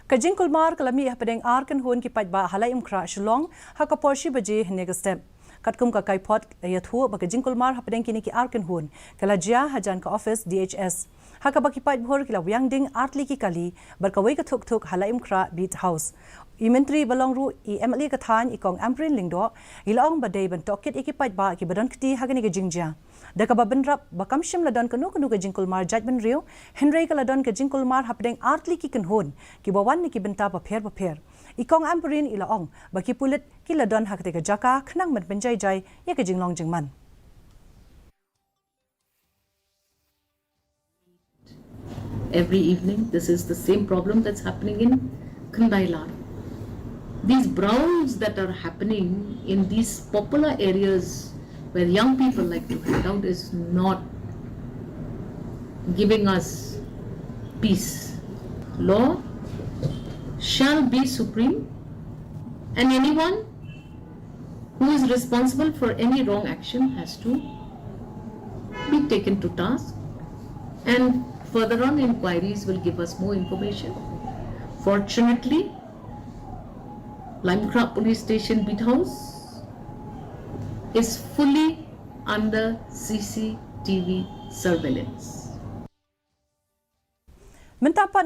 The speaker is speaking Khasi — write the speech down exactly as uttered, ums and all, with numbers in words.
Ka jingkulmar ka la mih hapdeng ar kynhun ki paidbah ha Laitumkhrah, Shillong, ha ka por shi baje hynne ka step. Katkum ka kaiphod la ïathuh ba ka jingkulmar hapdeng kine ki ar kynhun ka la jia hajan ka office D H S, ha kaba ki paidbhur ki la wiang ding artylli ki kali bad kawei ka thuk thuk ha Laitumkhrah Beat House. I Myntri ba long ruh i M L A ka thaiñ, i Kong Ampareen Lyngdoh, i la ong ba dei ban tohkit ïa ki paidbah kiba don kti ha kane ka jingjia, da kaba bynrap ba kam shym la don kano kano ka jingkulmar jaitbynriew, hynrei ka la don ka jingkulmar hapdeng artylli ki kynhun kiba wan na ki bynta bapher bapher. I Kong Ampareen i la ong ba ki pulit ki la don ha katei ka jaka khnang ban pynjai jai ïa ka jinglong jingman. Every evening. This is the same problem that's happening in Khyndai Lar. These brawls that are happening in these popular areas where young people like to hang out is not giving us peace. Law shall be supreme, and anyone who is responsible for any wrong action has to be taken to task, and further on inquiries will give us more information. Fortunately, Laitumkhrah Police Station Beat House is fully under C C T V surveillance. Mynta pat